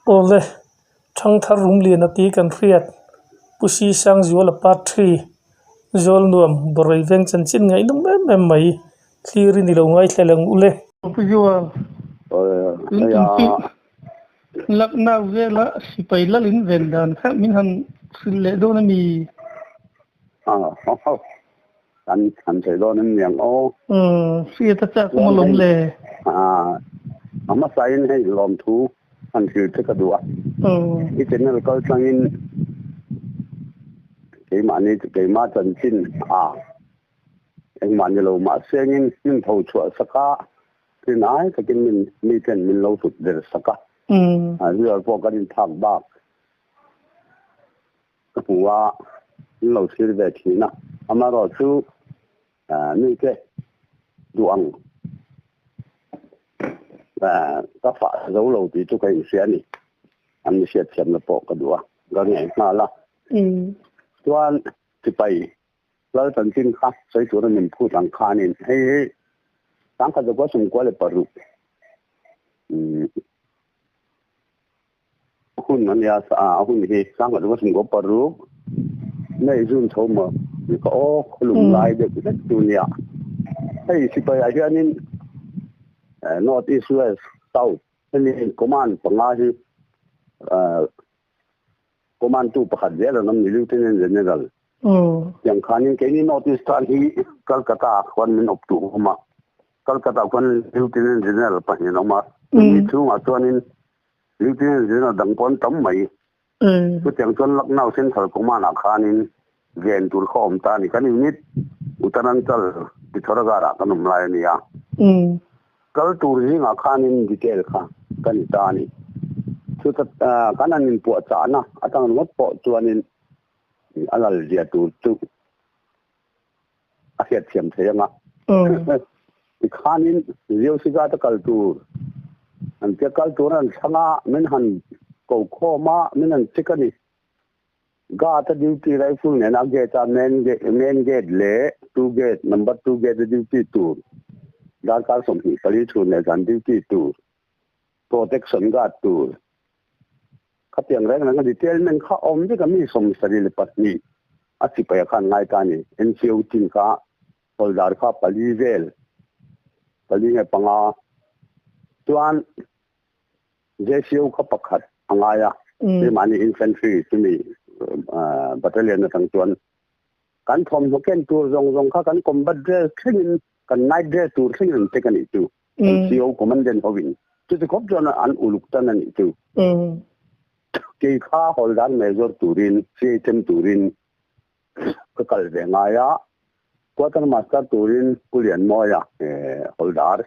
Awle, Thangthar Rumliana tih kan hriat, Pu Si Sangzuala Part Three, Zawlnuam, Bawrei veng chanchin ngaihnawm em em mai, thlir i ni lo ngaithla leh ang ule. Pu Zual, in inti Lucknow vela sipai lal in ven dan kha min han hrilh leh dawn a mi? Kan han sawi dawn em niang aw. Hriat a chak awm alawm le. A hmasain hei lawmthu han hrilh che ka duh a. I channel kal tlangin keimahni keimah chanchin a engmah ni lo mahsengin min tho chhuah sak a, rin ai takin min miten min lo hlut der sak a. Rial pawh kan inphak bak. Ka hmu a, an lo thlir ve thin a. Amaherawhchu mite duh ang ka fah zo lo tih chu ka inhria a ni. An mi hriatthiamna pawh ka duh a, ka ngei nghal a. Chuan sipai lal chanchin kha sawi tura min phut ang khanin hei hi sangkhat zakua sawmkua leh paruk Hun a nia, a hun hi sangha chu ka sum ko paruk nei zun chho maw ni ka aw khawlum lai deuh vek chu nia. Hei sipai ah hianin North East West South hemi command panga hi command tu pakhat zel an awm ni Lieutenant General. Tiang khanin keini North East tan hi Calcutta ah khuan min awp duh awm a. Calcutta ah khuan Lieutenant General pahnih an awm a. Chumi chhungah chuanin Lieutenant General dang pawh an tam mai. Chutiang chuan Lucknow Central Command ah khanin ven tur kha awm ta a ni. Kan unit Uttaranchal Pithoragarh ah kan awm lai a ni a. Kal tur zingah khanin detail kha ka ni ta a ni. Chuta kan han inpuahchahna atang ringawt pawh chuanin a lal zia tur chu a hriatthiam thei ang a. Tikhanin Ziosika te kal tur an tia kal tur an thlang a, min han ko khawm a, min han check a ni. Guard a duty rifle nena gate a main gate, main gate leh two gate, number two gate a duty tur, darkar 24 chhun leh zan duty tur, protection guard tur. Khatiang reng reng a detailment kha awm vek a mi 72 a sipai a khan ngai ta a ni. NCO chin kha hawldar kha pali vel, pali nge panga chuan JCO kha pakhat a ngai a, keimahni infantry chumi battalion atang chuan kan thawmhnaw ken tur zawng zawng kha kan combat dress thlengin kan night dress tur thlengin an check a nih chu. NCO commandant hovin chuti khawp chuan an uluk tan a nih chu. Kei kha hawldan major turin CHM turin ka kal ve ngai a, quarter master turin Pu Lianmawia hawldar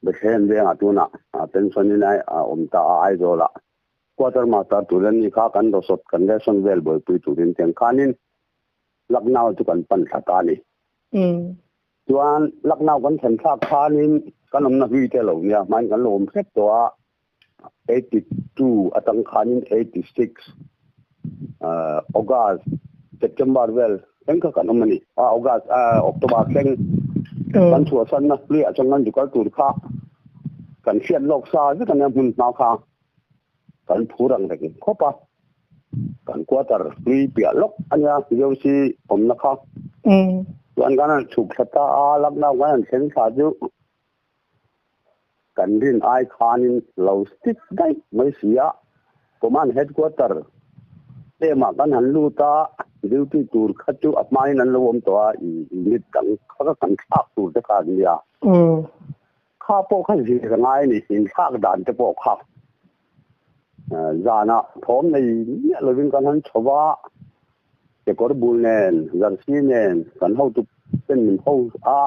Bethlehem vengah tunah pension in a awm ta a Aizawlah quarter master turin ani kha kan rawsawt kan ration vel buaipui turin tiang khanin Lucknow chu kan pan thla ta a ni. Chuan Lucknow kan thlen thlak khanin kan awmna hlui te lo nia, hmain kan lo awm hrep tawh a, 82 atang khanin 86 August, September vel thleng kha kan awm a ni. August, October thleng kan chhuahsanna hluiah chuan kan zu kal tur kha kan hriat lawk sa vek a nia hmun hma kha kan phur ang reng khawp a. Kan quarter hlui piah lawk a nia VOC awmna kha. Chuan kan han chhuk thla ta a, Lucknow kan han thleng thla chu kan rin ai khanin lo stick daih mai si a. Command headquarter lemah kan han lut a, duty tur kha chu a hmain an lo awm tawh a, unit dang kha kan thlak tur te kha an nia. Kha pawh kha zir a ngai a ni, inthlak dan te pawh kha. Zanah thawm nei miah lovin kan han chho va, kekawr bul nen, jersey nen kan hotu ten min ho a,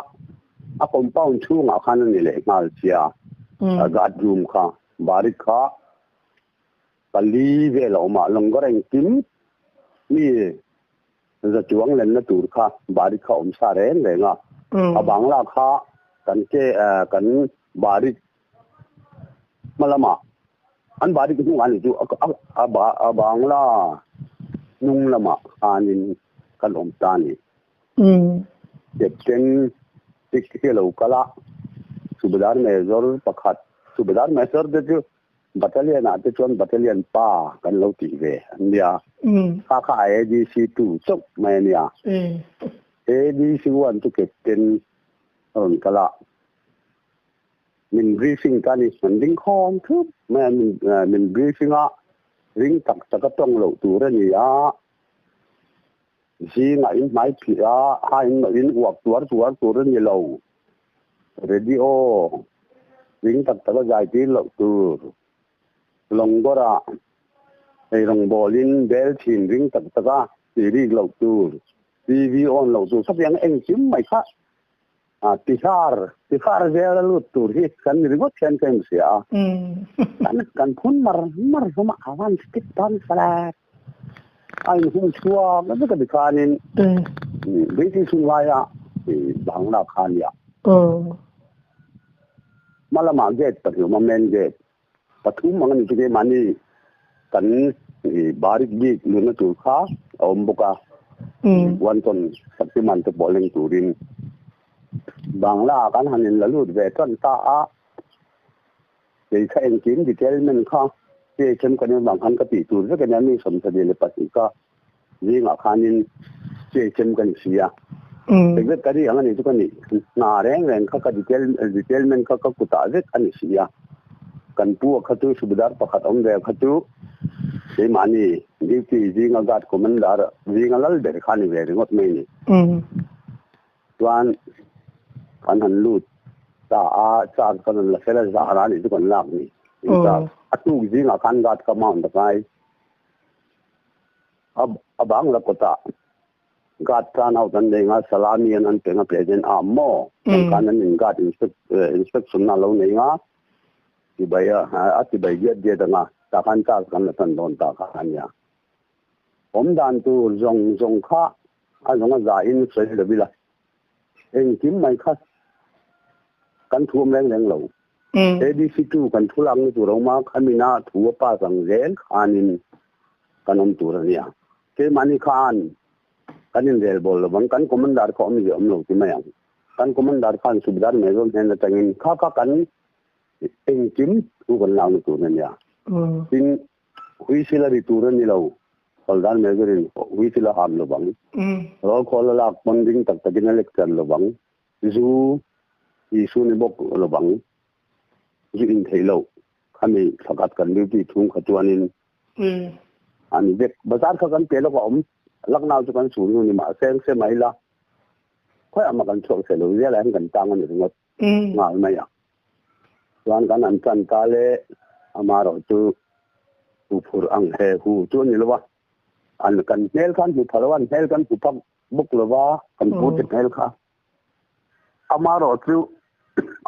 a compound chhungah khan a ni leh nghal sia, guard room kha, barik kha pali vel a awm a, lawngawr engkim mi za chuang lenna tur kha barik kha awm sa reng reng a, a bangla kha kan ke kan barik Hma lamah an bari ka hnungah a ni chu a bangla hnung lamah khanin kan awm ta a ni. Captain Dick hi a lo kal a, Subedar Major pakhat, Subedar Major te chu. Battalion ah te chuan Battalion pa kan lo tih ve an nia. Kha kha ADC 2 chauh mai a nia. ADC 1 chu captain a rawn kal a. Min briefing ta ni. An ding khawm thup mai a. Min briefing a ring tak tak a tawng loh tur a ni a. Zingah in hmai phih a, ha in nawh in uak tuar tuar tur a ni lo. Radio ring tak tak a zai tir loh tur. Lawngawrah eirawngbawl in bel thin ring tak tak a tih rik loh tur. TV on loh tur. Khatiang engkim mai kha tihar tihar zel a lut tur hi kan ni ringawt hian ka inhria a. Kan kan phun mar mar hlawm a, a van stick ban flat a inhung chhuak vek a tikhanin British hun laia Bangla kha a nia. Hma lamah gate pahnih awm a, main gate pathum ang a ni chu keimahni kan barik bik luhna tur kha a awm bawk a, one ton Shaktiman te pawh leng turin Bangla ah kan han inla lut ve tan ta a, kei kha engkim detailment kha PHM kan in vang khan ka tih tur vek a nia, mi 22 ka zingah khanin PHM ka ni si a, exact ka ri ang a nih chu ka nih hna reng reng kha ka detail detailment kha ka kutah vek a ni si a, kan pu a kha chu subedar pakhat awm ve kha chu keimahni duty zinga guard commander zinga lal ber kha a ni ve ringawt mai a ni. Chuan kan han lut ta a, charge kan rawn la fel a, zahra a nih chu kan lak ni. A tuk zingah khan guard ka mount a kai. A bang la kawtah guard turn out an nei nga, salami an an pe nga president a maw? Kan khan an in guard inspection na lo nei nga, tibai a a tibai diat diat anga tah khan charge kan la tan dawn ta kha a nia. Awm dan tur zawng zawng kha a zawng a za in sawi lo ila engkim mai kha kan thu awm reng reng lo. ABC 2 kan thu lakna tur a awm a, khamina thu a pass ang zel khanin kan awm tur a nia. Keimahni khan kan inrel bawl lo vang, kan commander kha awm zia awm lo ti mai ang. Kan commander khan Subedar Major hnen atangin kha kha kan engkim thu kan lakna tur a nia. Tin, whistle a ri tur a ni lo, Subedar Major in whistle a ham lo vang. Roll call a lak pawn ring tak takin a lecture lo vang. Zu Isu ni bawk lo vang. Zu in theih loh khami thlakhat kan duty chhung kha chuanin a ni vek. Bazar kha kan pe lawk a awm. Lucknow chu kan sur hnu ni mah seng se mai la. Khawiah mah kan chhuak thei lo zial ah hian kan tang a ni ringawt nghal mai a. Chuan kan han tan ta le amaherawh chu huphurh ang he hu chu a ni lo a. An kan hmel khan hmu pha lo a, an hmel kan hmu phak bawk lo va, kan pu te hmel kha. Amaherawh chu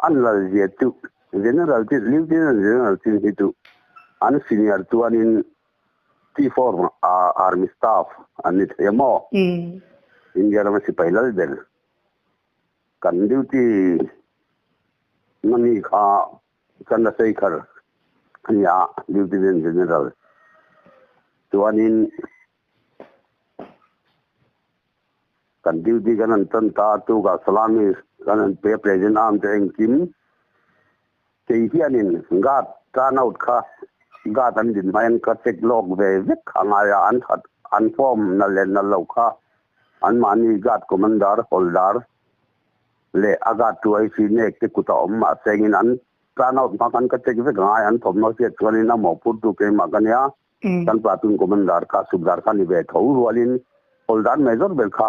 an lal zia chu General chin, Lieutenant General chin hi chu an senior chuanin Chief of Army Staff an ni thei a maw? India rama sipai lal ber kan duty na mi kha Chandrasekhar a ni a, Lieutenant General chuanin Kan duty kan han tan ta a, tukah salami kan han pe a, present arm te engkim kei hianin guard turn out kha guard an din hma hian ka check lawk ve vek kha ngai a, an that an form nalh leh nalh loh kha anmahni guard commander hawldar leh a guard tu IC nek te kut a awm mahse engin an turn out hma khan ka check vek angai an thawmhnaw hriat chuanin a mawhphurtu keimah ka nia. Kan platoon commander kha subdar kha ni ve tho rualin hawldar major ber kha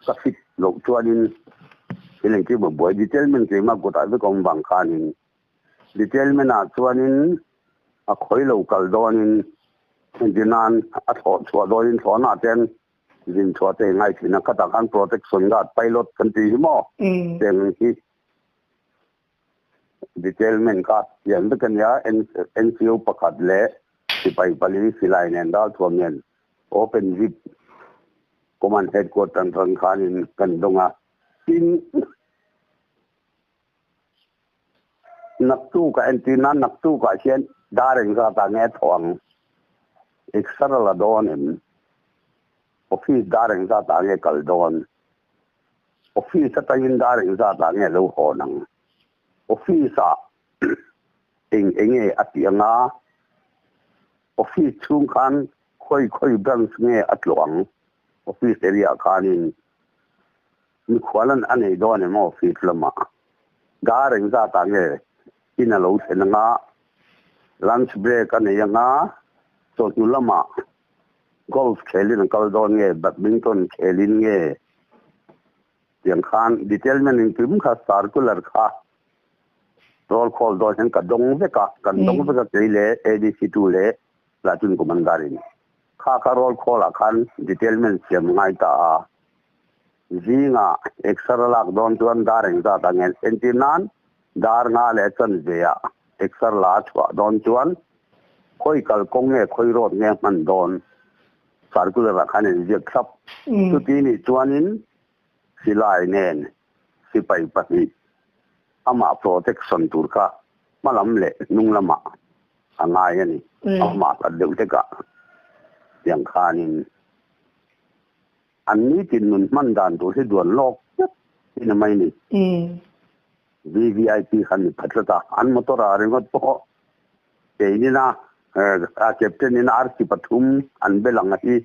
ka fit loh chuanin thil engkim a buai. Detailment keimah kutah vek a awm vang khanin detailment ah chuanin a khawi lo kal dawnin entir nan a thlawh chhuah dawnin thlawhna ah ten zin chhuah te ngai thin a, khatah khan protection guard pilot kan tih hi maw cheng hi. Detailment kha siam vek a nia, NCO pakhat leh sipai pali silai nen ralthuam nen open zip command headquarter atang khanin kan dawng a. Tin, naktukah entir nan naktukah hian dar engzat ah nge thaw ang? Exer a la dawn em? Office dar engzat ah nge kal dawn? Office atangin dar engzat ah nge lo hawn ang? Office ah Eng enge a tih anga office chhung khan khawi khawi branch nge a tlawh ang office area ah khanin mikhualan a nei dawn em office lamah dar engzat ah nge in a lo thlen anga lunch break a nei anga chawhnu lamah golf khelin a kal dawn nge badminton khelin nge tiang khan detailment engkim kha circular kha Roll call dawn hian ka dawng vek a, kan dawng vek a kei leh ADC tu leh Platoon Commander in. Kha kha roll call ah khan detailment siam ngai ta a, zingah exer a lak dawn chuan dar engzat ah nge entir nan dar nga leh chanve ah exer la a chhuah dawn chuan khawi kalkawng nge khawi road nge hman dawn circular ah khan inziak thlap. Chuti nih chuanin silai nen sipai pahnih amah protection tur kha hmalam leh hnung lamah a ngai a ni. Amah hlat deuh hlekah tiang khanin an nitin nun hman dan tur hi duan lawk vek in a mai ni. VVIP kha an ni pha tlat a, an motor ah ringawt pawh Keinina a captain in arsi pathum an bel ang a hi,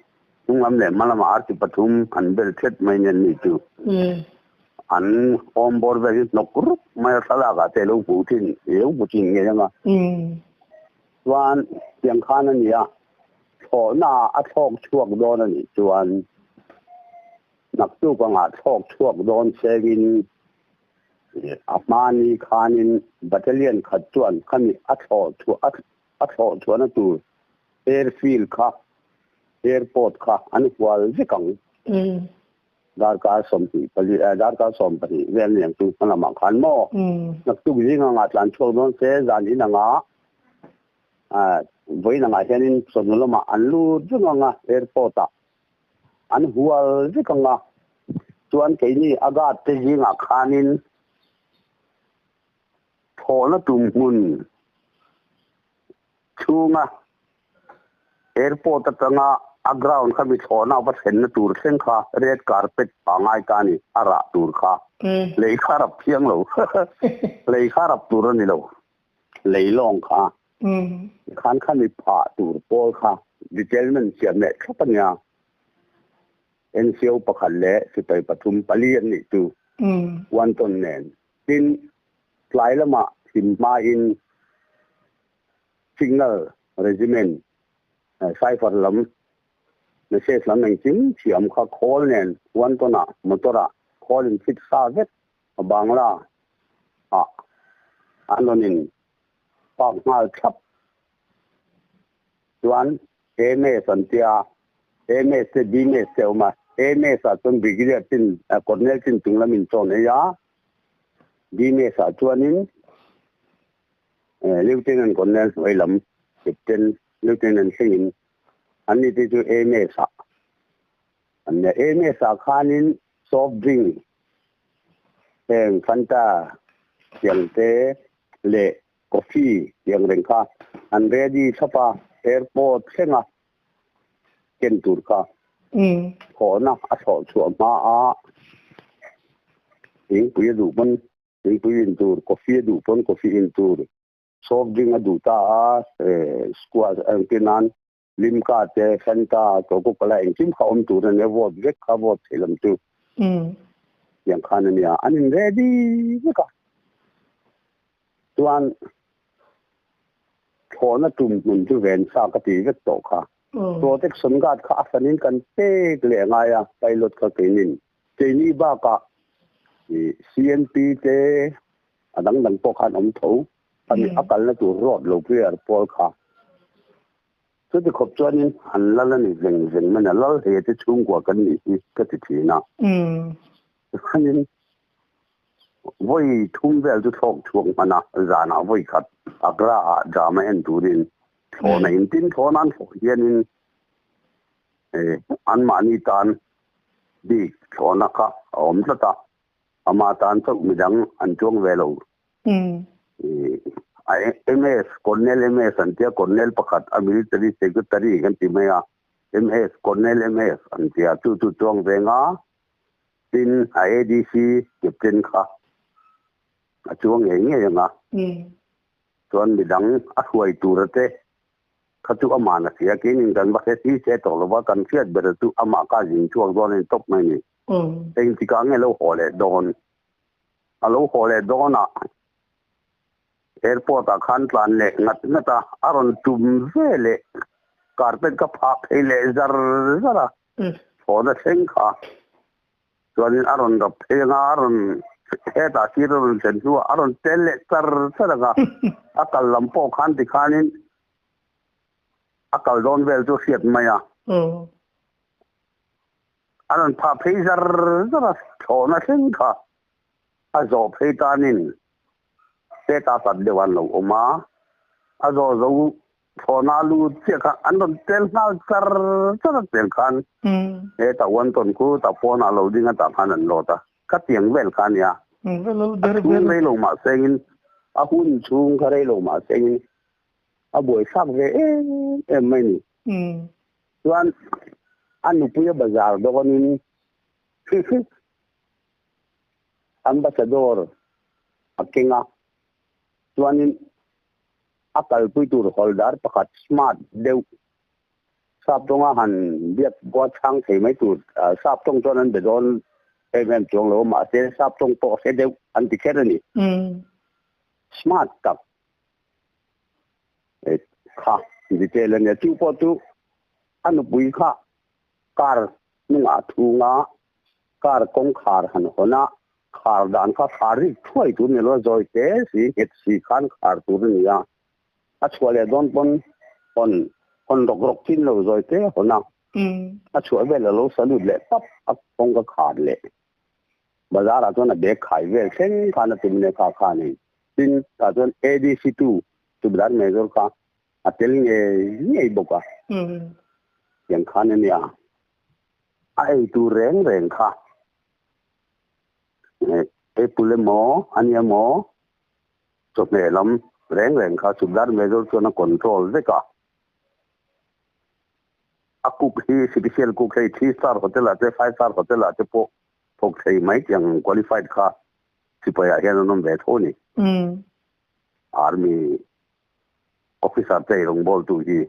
hnunglam leh hmalamah arsi pathum an bel thlet mai nen ni chu. An awm bawr vel hi hnawk rup mai a thlalak ah te lo hmuh thin, i lo hmu thin ngei ang a. Chuan tiang khan a ni a, thlawhna ah a thlawk chhuak dawn a nih chuan naktuk angah thlawk chhuak dawn sengin A hmani khanin battalion khat chuan khami a thlawh chhuah a thlawh chhuahna tur airfield kha, airport kha an hual vek ang. Darkar 24 darkar 12 vel niang chu hma lamah khan maw naktuk zing anga tlan chhuak dawn se zan in anga vawiin angah hianin chawhnu lamah an lut vek anga airport ah. An hual vek ang a, chuan keini a guard te zingah khanin thawhna tum hmun chhunga airport atanga a ground kha mi thlawhna va thlenna tur thleng kha red carpet pangai ta a ni, a rah tur kha lei kha rap thiang lo, lei kha rap tur a ni lo, lei lawng kha. Khan kha mi phah tur pawl kha detailment siam leh thlap a nia. NCO pakhat leh sipai pathum pali an nih chu one ton nen. Tin, tlai lamah thim hmain signal regiment cipher lam message lam engkim thiam kha khawl nen one ton ah motor ah khawl in fit sa vek Bangla ah an rawn in Park nghal thlap chuan A-Mess an tia, A-Mess te B-Mess te a awm a, A-Mess ah chuan Brigadier chin Colonel chin chung lam in chaw nei a, B-Mess ah chuanin Lieutenant Colonel hnuai lam Captain Lieutenant thlengin an ni te chu A-Mess ah an nia. A-Mess ah khanin soft drink heng Fanta tiang te leh coffee tih ang reng kha an ready thlap a, airport thlenga ken tur kha thawhna a thlawh chhuah hma a, thingpui a duh pawn thingpui in tur, coffee a duh pawn coffee in tur, soft drink a duh ta a, squash engtir nan Limca te, Fanta, Coca Cola engkim kha awm tur a nia, vote vek kha vote theih lam chu tiang khan a nia, an in ready vek a. Chuan thlawhna tum hmun chu ven sa ka ti vek tawh kha. Protection guard kha a fanin kan pek leh a ngai a, pilot kha keinin. Keini bakah CNP te a dang dang pawh khan awm tho. Ani a kalna tur road lo clear pawl kha. Chuti khawp chuanin an lal a ni zeng zeng mai a, lal he te chhungkua kan nih hi ka ti thin a. Chuanin vawi thum vel chu thlawk chhuak hman a, zanah vawi khat Agra ah drama en turin thlawhna in tin thlawhna an thlawh hianin anmahni tan bik thlawhna kha a awm tlat a, ama tan chauh midang an chuang ve lo. MS, Colonel MS an tia, Colonel pakhat a military secretary kan ti mai a, MS, Colonel MS an tia, chu chu chuang veng a, tin a ADC captain kha a chuang ngei ngei ang a. Chuan midang a hruai tura te kha chu aman a hria, keinin kan va hre si se tawh lova, kan hriat ber chu amah kha zin chhuak dawn a ni tawp mai ni. Engtikah nge lo haw leh dawn? A lo haw leh dawnah airport ah khan tlan leh ngat ngat a, a rawn tum ve leh carpet ka phah phei leh zar zar a, thlawhna thleng kha. Chuanin a rawn rap phei anga a rawn hetah sir a rawn thlen hnuah a rawn tel leh char char anga a kal lam pawh khan tikhanin a kal dawn vel chu a hriat mai a. A rawn phah phei zar zar a, thlawhna thleng kha a zawh phei tanin peta hlat deuh an lo awm a, a zawh zo Thlawhna lu chiah kha an rawn tel nghal char char a tiang khan heta uan tawn khu tah pawnah lo ding a tah khan an lawt a, khatiang vel kha a nia. A chhung rei lo mah sengin a hun chhung kha rei lo mah sengin a buaithlak ve em em mai ni. Chuan a nupuia bazar dawnin Ambassador a keng a, chuanin A kalpui tur hawldar pakhat smart deuh sap tawnga han biak buat chhang thei mai tur sap tawng chuan an be dawn em em chuang lo mahse sap tawng pawh hre deuh an ti kher a ni. Smart tak kha detail a nia. Chu pawh chu a nupui kha car hnungah a thung a, car kawngkhar han hawn a, Khar dan kha khar rik thuai tur ni lo a, zawi te si, nghet si khan khar tur a ni a. A chhuah leh dawn pawn hawn hawn rawk rawk chin lo zawi te a hawn a. A chhuah vel a lo salute leh pap a kawng ka khar leh. Bazar ah chuan a bag khai vel thleng khan a tum nia kha kha a ni. Tin, tah chuan ADC two Subedar Major kha a tel ngei ngei bawk a. Tiang khan a nia. A ei tur reng reng kha. Apple emaw a nia maw chawhmeh lam reng reng kha Subedar Major chuan a control vek a. A cook hi special cook hei three star hotel ah te five star hotel ah te pawh thawk thei mai tiang qualified kha sipai ah hian an awm ve tho a ni. Army officer te eirawngbawl tu hi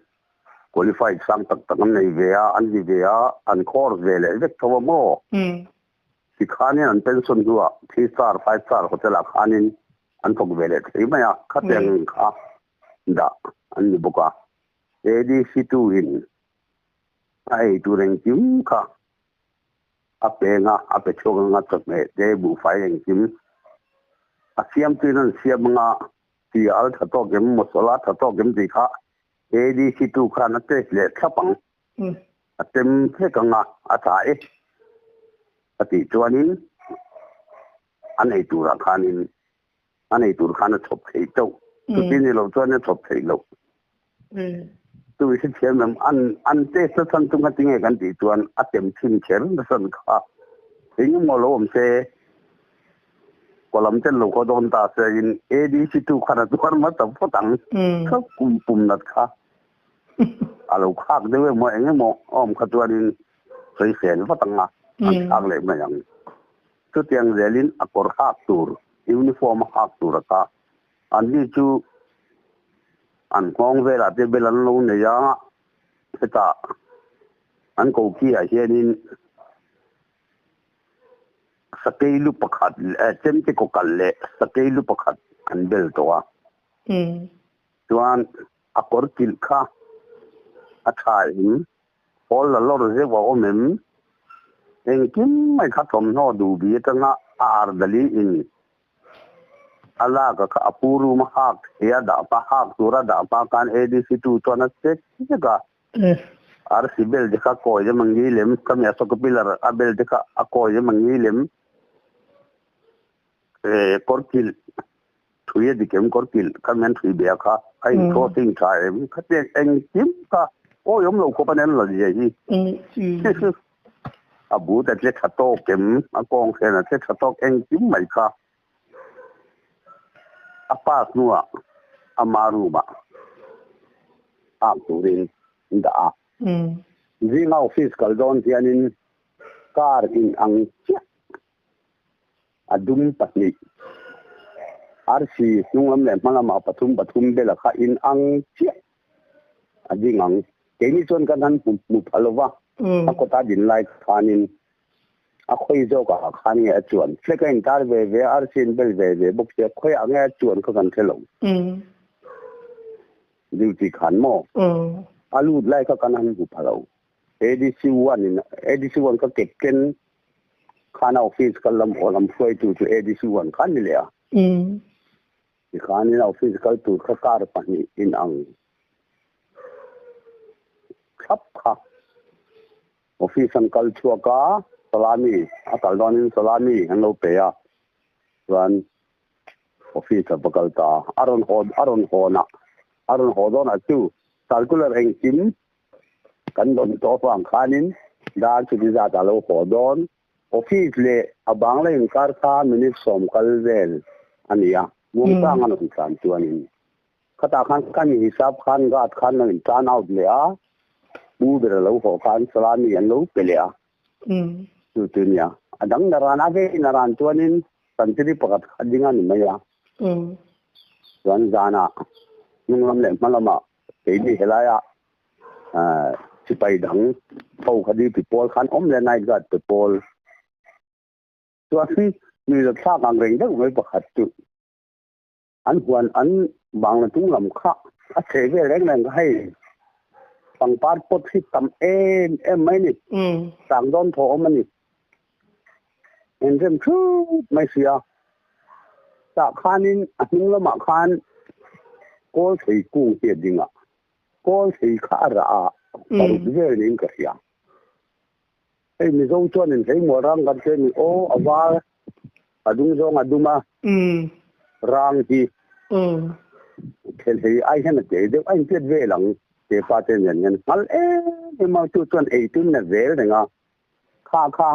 qualified sang tak tak an nei ve a, an ni ve a, an course ve leh vek tho a maw? Tikhanin an pension hnuah three star, five star hotel ah khanin an thawk ve leh thei mai a, khatiang kha dah an ni bawk a. ADC tu in a ei tur engkim kha a peng a, a pe chhuak anga chawhmeh te buhfai engkim a siamtuin an siam anga Ti al tha tawk em, mosola tha tawk em tih kha ADC tu khan a test leh thlap ang. A tem vek ang a, a tha e a tih chuanin an ei turah khanin an ei tur khan a chhawp thei teuh. Chuti ni lo chuan a chhawp theih loh. Chu i hrethiam em, an an test na chhan chu ngatinge kan tih chuan a tem chhin kher nasa kha engemaw lo awm se. Kawlam ten lo khaw dawn ta se in ADC tu khan a tuar hmasa phawt ang. Kha kum pum nat kha a lo khak deuh emaw eng emaw a awm kha chuanin sawi fel vat ang a, an thlak leh mai ang. Chutiang zelin a kawr hak tur, uniform a hak tur a kha anni chu an nghawng velah te bel an lo nei a, hetah an koki ah hianin Sakei lu pakhat chemte kaw kalh leh sakei lu pakhat an bel tawh a. Chuan a kawr kilh kha a tha em? Hawl la lawr zeuh a awm em? Engkim mai kha thawmhnaw duhbi atanga a ardali in a lak a kha a pu room a hak thei a dah pa hak tura dah pa khan ADC tu chuan a check vek a. Arsi bel te kha kawi em ang i lem, ka mi Ashoka pillar a bel te kha a kawi em ang i lem, kawr kilh thui a dik em kawr kilh kha mi an thui be a kha a in crossing tha em khatiang engkim kha awi awm lo khawp a nen la zia hi. A but a tle tha tawk em, a kawng hren a tle tha tawk engkim mai kha a pass hnuah ama room ah hak turin an dah a. Zinga office kal dawn hianin car in ang chiah a dum pahnih Arsi hnung lam leh hma lamah pathum pathum bela kha in ang chiah a ding ang. Keini chuan kan han hmu hmu pha lo va, a kawta din lai khanin a khawi zawkah khan nge a chuan. Flag a intar ve ve a, arsi in bel ve ve bawk sia, khawiah nge a chuan kha kan hre lo. Duty khan maw? A lut lai kha kan han hmu pha lo. ADC one in ADC one kha captain khan a office kal lam haw lam hruaitu chu ADC one khan ni leh a. Tikhanin a office kal tur kha car pahnih in ang thlap kha office an kal chhuak a, salami a kal dawnin salami an lo pe a, chuan office a va kal ta a, a rawn haw a rawn hawnah a rawn haw dawnah chu circular engkim kan rawn tawh avang khanin dar chuti zat a lo haw dawn. Office leh a bangla inkar kha minute sawm kal vel a ni a, muangchang a rawn tlan chuanin khatah khan kan hisap khan guard khan lo in turn out leh a, pu ber a lo haw khan salami an lo pe leh a, chu chu nia. A dang naran a vei naran chuanin santiri pakhat kha ding a ni mai a, chuan zanah hnung lam leh hma lamah keini helaia sipai dang ho kha duty pawl khan awm leh night guard te pawl chuan nui la thlak ang reng deuh mai pakhat chu an huan an bangla tung lam kha a chhe vel reng reng kha hei pangpar pot hi tam em em mai ni sang dawn thaw awm a ni inrem thut mai si a tah khanin a hnung lamah khan kawl thei kung hi a ding a kawl thei kha a rah a paruk vel niin ka hria hei Mizo chuanin hleimual rang kan tia ni aw a var a dung zawng a dum a rang hi thelhei ai hian a tel deuh a intiat vel ang kepa te nen hian nghal em em a chu chuan eitur na zel reng a. Kha kha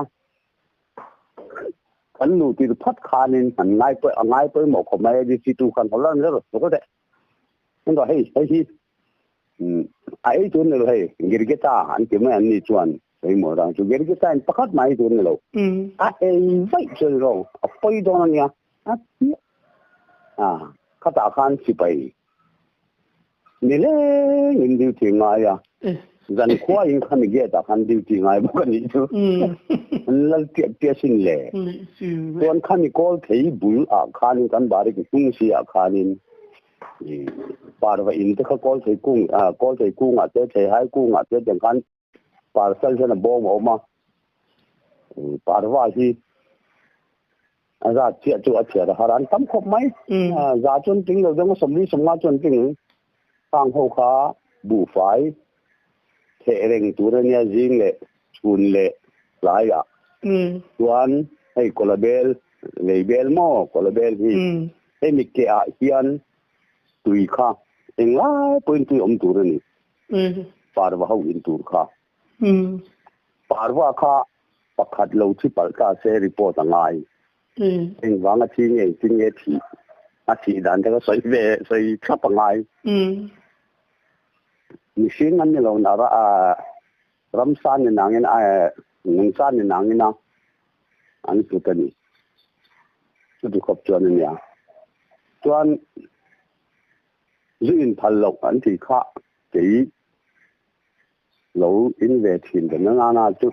kan nu tir phat khanin an ngai pawh a ngai pawimawh khawp mai a DC tu khan haw lan zel rawh teh engah hei hei hi a ei tur ni lo hei girgeta an ti mai an ni chuan pawimawh dang chu girgeta in pakhat mah ei tur ni lo a ei vaih chuan rawng a pawi dawn a nia a ti a khatah khan sipai Nileng in duty ngai a, zankhua in khami gate ah khan duty ngai bawk a nih chu. An lal tiah tiah sin le. Chuan khami kawl thei bul ah khanin kan barik hnung si ah khanin parva in te kha kawl thei kung kawl thei kung ah te thei hai kung ah te tiang khan parcel hian a bawm a awm a, parva hi a zat chiah chu a chhiar a har an tam khawp mai. Za chuan ting lo deuh a, sawmli sawmnga chuan ting hang ho kha buhfai theh reng tur a nia zing leh chhun leh tlaiah chuan hei kawlabel lei bel maw kawlabel hi hemi ke ah hian tui kha englai pawhin tui awm tur a ni. Parva ho in tur kha. Parva kha pakhat lo thi palh ta se report a ngai. Engvang a thi nge engtin nge thih a thih dan te kha sawi ve sawi thlap a ngai. Mihring an ni lo na ramsa ni nangin nungcha ni nangin a an hlut a ni. Chuti khawp chuan a nia. Chuan Zu in phal loh an tih kha kei lo in ve thin ta na nana chu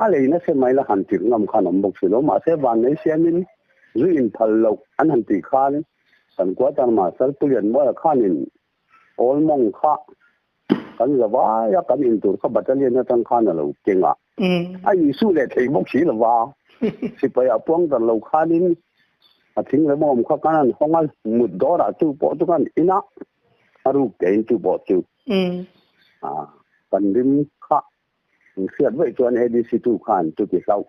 a lei nasa mai la han tirh ngam khan awm bawk si lo. Mahse vannei siamin zu in phal loh an han tih khan kan quarter master Pu Lianmawia khanin awl mawng kha kan za vai a, kan in tur kha battalion atang khan a lo keng a. A insu leh thei bawk si lo va, sipai a puang dan lo khanin a thing leh mawm kha kan han hawng a, mut dawrah chu pawh chu kan in a, a ruk tein chu pawh chu kan rim kha in hriat vaih chuan ADC tu khan chuti hlauh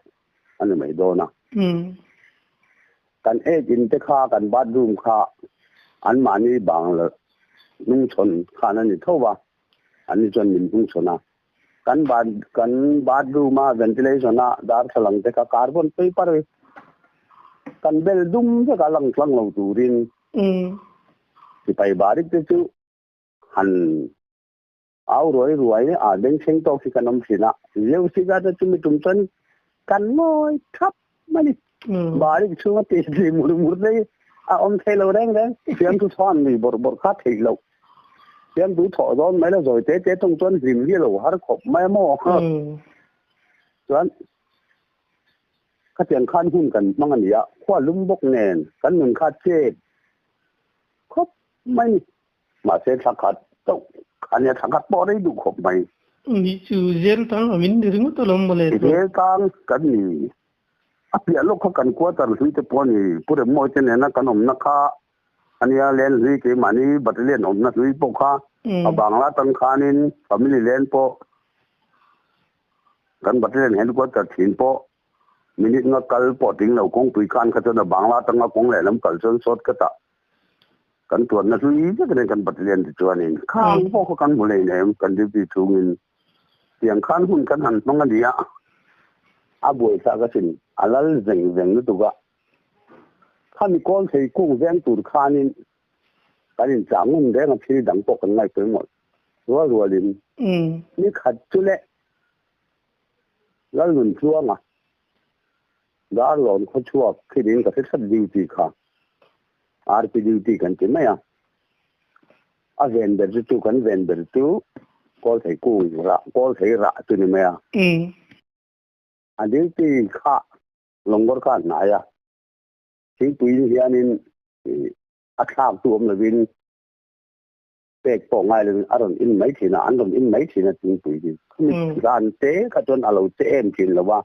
a ni mai dawn a. Kan ek in te kha kan bathroom kha anmahni bang la hnungchhawn khan a ni tho va, an ni chuan min hnungchhawn a. Kan bath kan bathroom a ventilation a darthlalang te kha carbon paper kan bel dum vek a lang tlang lo turin sipai barik te chu han au ruai ruai a bengchheng tawk hi kan awm thin a. Leusiga te chu mi tum chuan kan ngawi thap mai a ni. Barik chhunga tih tih mur mur te hi. A awm thei lo reng reng. Fiamthu chuan nui bawrh bawrh kha theih loh. Fiamthu thawh dawn mai la zawi te te tawng chuan hlim hi a lo har khawp mai a maw? Chuan khatiang khan hun kan hmang a ni a, khua lum bawk nen kan nun kha chep khawp mai ni. Mahse thla khat chauh a nia, thla khat pawh rei duh khawp mai. Nih chu zel tang a min ni ringawt alawm mawle. Zel tang kan ni. A piah lawk kha kan quarter hlui te pawh a ni. Pu Remmawi te nena kan awmna kha a nia, len hlui keimahni battalion awmna hlui pawh kha a bangla atang khanin family len pawh kan battalion headquarter thin pawh minute nga kal pawh tling lo kawngpui khan kha chuan a bangla atanga kawng lehlam kal chuan shortcut ah kan tuanna hlui vek nen kan battalion te chuanin khang pawh kha kan hmu hleinem kan duty chhungin. Tiang khan hun kan han hmang a ni a, a buaithlak asin, a lal zeng zeng lutuk a. Khami kawl thei kung veng tur khanin kan inchah ngun reng a, thil dang pawh kan ngaihpawimawh rual rualin ni khat chu leh Lalnuntluanga Darlawn khawchhuak khinin ka hre tlat duty kha RP duty kan ti mai a. A ven ber chu chu kan ven ber chu kawl thei kung rah kawl thei rah chu ni mai a. A duty kha lawngawr kha a hnai a, thingpui hianin a thlak tu awm lovin pek pawh ngai lovin a rawn in mai thin a, an rawn in mai thin a thingpui hi. Khami zan te kha chuan a lo che em thin lo a.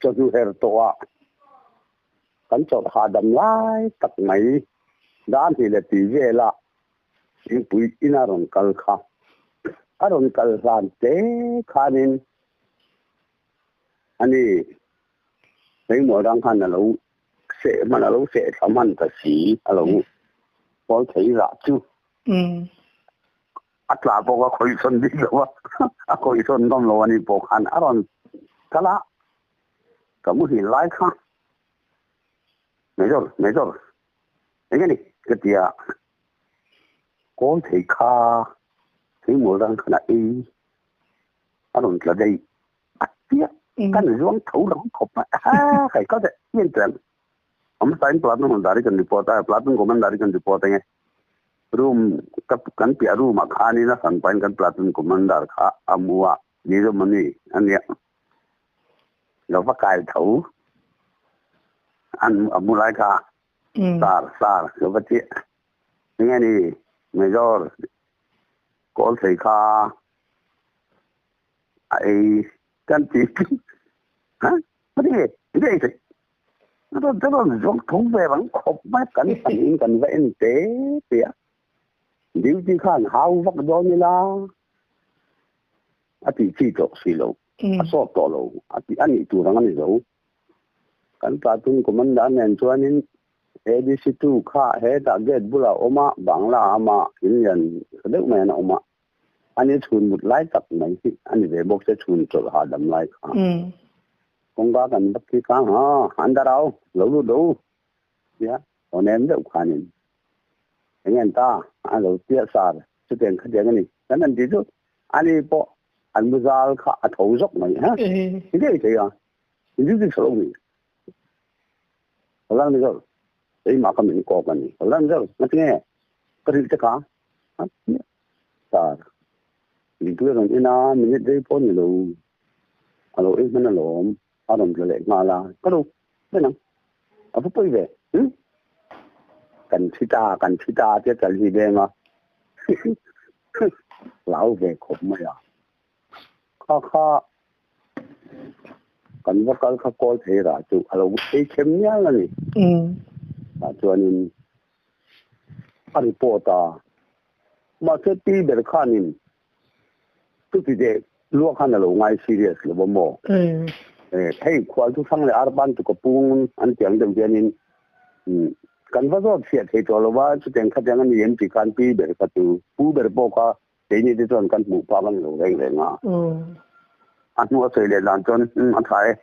Chawhnu her tawh ah Kan chawlh hahdam lai tak mai dan hi le tui vela thingpui in a rawn kal kha. A rawn kal hlan te khanin ani engmaw dang khan a lo seh hman a lo seh thla hman ta si a lo pawl thei rah chu. A tla pawh a khawih sawn bik lo a, a khawih sawn ngam lo ani pawh khan a rawn kal a. Ka muhil lai kha Major, Major, eng nge ni? Ka ti a, kawl thei kha thingmawl rang khan a ei a rawn tla daih a tia kan zuang tho lo khawp mai a kai ka te ien chuan awm sain platoon hmun dari kan report a platoon command dari kan report ange room ka kan piah room ah khanin a hran pahin kan platoon commander kha a mu a ni zawm ani ania Lo va kai tho an a mu lai kha sar sar lo va chiah enge ni major kawl thei kha a ei kan ti ha mati nge nge ei thei a rawn a rawn zawng tho ve rang khawp mai kan pahnih in kan va en te te a duty khan hau vak dawn ila A tih chi tawh si lo, a sawt tawh lo, a tih a nih tur ang a ni zo. Kan platoon commander nen chuanin ADC two kha hetah gate bulah a awm a, Bangla a awm a, in lian tha deuh maiin a awm a. Ani chhun mut lai tak mai hi a ni ve bawk se chhun chawlh hahdam lai kha. Kawngka kan va khi kha, ha, an dar au, lo lut lo u, tia aw nem deuh khanin eng en ta a lo tia sar chutiang khatiang a ni. Kan han ti chu Ani pawh an mu zal kha a tho zawk mai ha. I ngei thei a, in zir zir lo ni. Holang ni zawk, keimah kha min kawk a ni. Holang ni zawk, ngatinge ka rilh te kha? Sar, Diklu rawn en a, minute rei pawh ni lo. A lo ei hman alawm, a rawn tla leh nghal a. Ka lo en ang, a va pawi ve. Kan thi ta, kan thi ta tia chal hi deng a. Hlau ve khawp mai a. Kha kha kan va kal kha kawl thei rah chu a lo ei khem mial a ni. Tah chuanin a report a. Mahse pi ber khanin chuti deh luah khan a lo ngai serious lo va maw? Hei khual chu hrang leh arban chu ka pung an ti ang deuh hianin Kan va zawt fiah thei tawh lo va, chutiang khatiang a ni em tih khan pi ber kha chu pu ber pawh kha keini te chuan kan hmuh phak a ni lo reng reng a. A hnu a sawi leh dan chuan a tha e,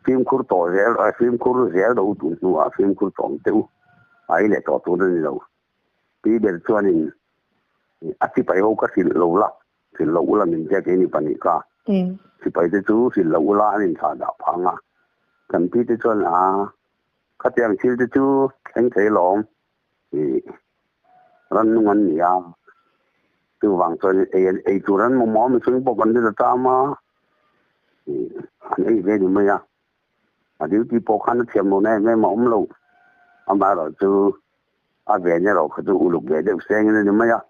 fimkhur tawh zel, fimkhur zel ro tun hnuah fimkhur tawh ang teh u, a ei leh tawh tur a ni lo. Pi ber chuanin a sipai ho ka hrilh lo la, hrilh lo ula min ziak keini pahnih kha. Sipai te chu hrilh lo ula an inthlah dah phang a. Kan pi te chuan a khatiang thil te chu thleng thei lawm i rannung an ni a, chuvang chuan ei ei tur an mamawh a mihring pawh kan ni ta tam a, an ei ve ni mai a, a duty pawh khan a thiam lohna em em a awm lo, amaherawhchu a ven erawh kha chu uluk ve deuh sengin a ni mai a.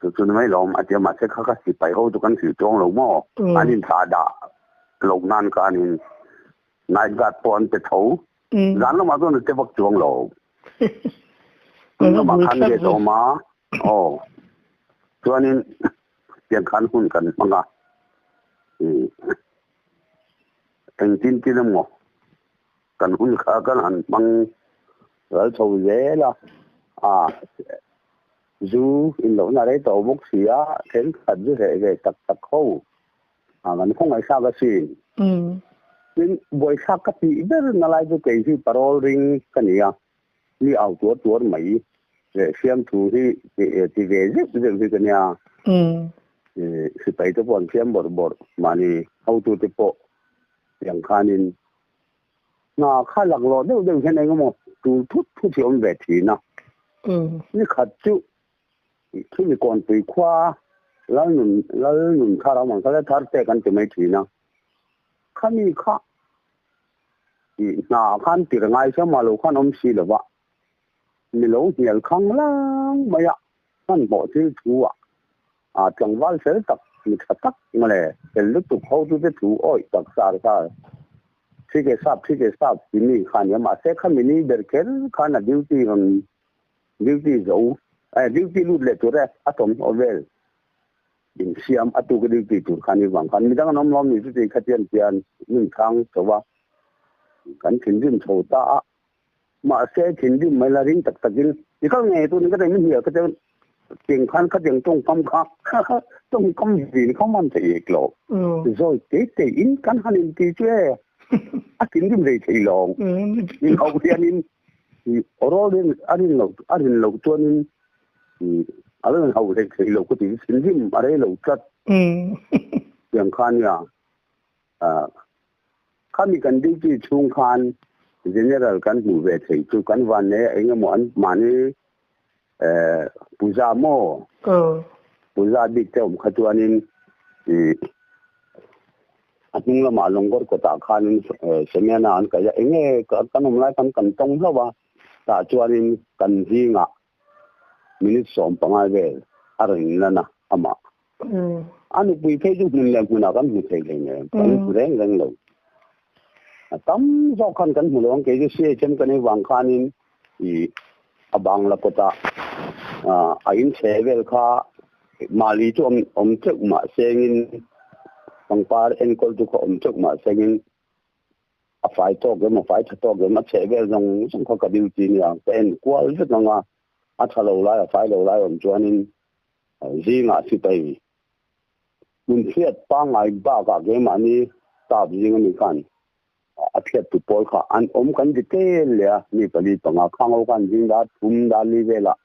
Chu chu ni mai lawm a tia mahse kha ka sipai ho chu kan hrilh chuang lo maw? An inthlah dah loh nan khanin night guard pawh an pe tho. Zan lamah chuan an che vak chuang lo. Tun lamah khan gate a awm a, aw chuanin tiang khan hun kan hmang a, engtin tin emaw kan hun kha kan han hmang ral chho zel a, ah. Zu in lohna rei tawh bawk si a, thenkhat zu hreh ve tak tak ho a kan khawngaihthlak asin. Tin, buaithlak ka tih ber na lai chu kei hi parole ring ka ni a, mi au tuar tuar mai leh siamthu hi ti ve zeuh zeuh hi ka nia. Sipai te pawh an siam bawrh bawrh, mahni hotute pawh tiang khanin Hna kha laklawh deuh deuh hian eng emaw tul thut thut hi a awm ve thin a. Ni khat chu chumi kawnpui khua Lalnun Lalnun thar a awm ang kha la thar pek an ti mai thin a. Khami kha ih hna khan tir ngai sia mah lo khan awm si lo va, mi lo hnial khang lang mai a, hmanhmawh thil thu ah a tlangval fel tak mi tha tak mawle fel lutuk hotute thu awih tak sar sar thi ke sap thi ke sap ti mi kha nia mahse khami ni ber kher khan a duty rawn duty zo eh duty lut leh tur e a thawmhnaw vel in siam a tuka duty tur kha ni vang khan midang an awm lo ni chuti khatian tian min chhang chho a kan thinrim chho ta a. Mahse thinrim mai la ring tak takin i kal ngei tun ka min hnial kha chuan tiang khan khatiang tawngkam kha tawngkam vin kha man thei ek lo. Zawi te te in kan han in ti chu e a thinrim rei thei lo. Min hauh hianin awrawl in a rin loh a rin loh chuanin a lo in hauh hlei thei lo ka ti thinrim a rei lo tlat. Tiang kha nia. Khami kan duty chhung khan General kan hmuh ve theih chu kan van nei a eng emaw an mahni puja maw puja bik te awm kha chuanin a hnung lamah Longor kawtah khanin Semiana an kaih a eng nge kan awm lai khan kan tawng hlauh a tah chuanin kan zingah minute 15 vel a rawn inlan a amah. A nupui phei chu hmun leh hmunah kan hmu thei hlei kan hmu reng reng lo. A tam zawk khan kan hmu lo ang kei chu CHM kan ei vang khanin i a bangla kawtah a in chhe vel kha mali chu awm awm teuh mah sengin pangpar enkawl chu kha awm teuh mah sengin a fai tawk em a fai tha tawk em a chheh vel zawng zawng kha ka duty nia ka en kual vek ang a a tha lo lai a fai lo lai awm chuanin zingah sipai hmun hriat pangngai bakah keimahni staff zing ami khan a hriat tu pawl kha an awm kan ti tel leh a mi pali panga khang ho khan zing dar thum dar li velah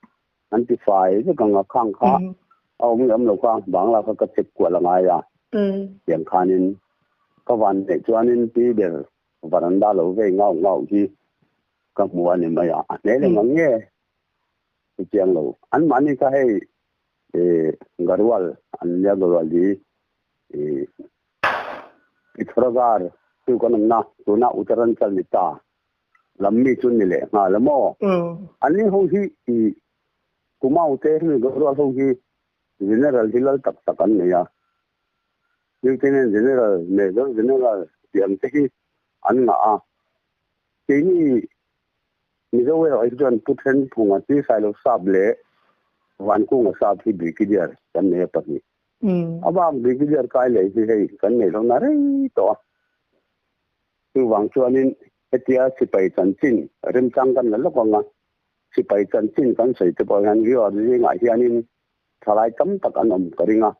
an ti fai vek ang a khang kha a awm leh awm lo kha bangla kha ka check kual a ngai a tiang khanin ka van neih chuanin pi ber varanda lo vei ngau ngau hi ka hmu a ni mai a a hne leh ngang nge chiang lo an mahni kha hei Garhwal an nia Garhwal hi Pithoragarh chu kan awmna tuna Uttaranchal ni ta lam mi chu ni leh nghal a maw? An ni ho hi i Kumaon te hemi Garhwal ho hi General hi lal tak tak an nei a, Lieutenant General, Major General tih ang te hi an ngah a. Keini Mizo erawh hi chuan Pu Thenphunga chi Sailo Sap leh Vankunga Sap hi Brigadier kan nei a pahnih. A bak Brigadier kai leh hi hei kan nei lo na rei tawh a. Chuvang chuanin hetia sipai chanchin remchang kan la lawk ang a, sipai chanchin kan sawi te pawh hian viewer zingah hianin thalai tam tak an awm ka ring a,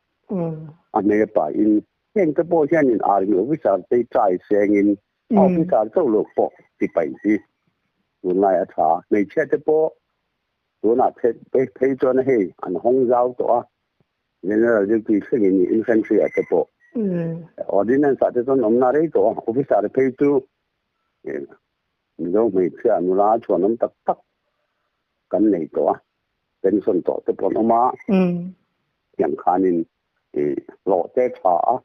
a hmei a pahin heng te pawh hianin army officer te try sengin officer chauh loh pawh sipai hi tunlai a tha. Hmeichhia te pawh tunah phei chuan hei an hawng zau tawh a, General duty thlengin infantry ah te pawh ordinance ah te chuan awmna rei tawh a, officer phei chu. Mizo hmeichhia nula chhuanawm tak tak kan nei tawh a, pension tawh te pawh an awm a, tiang khanin hlawh te tha a,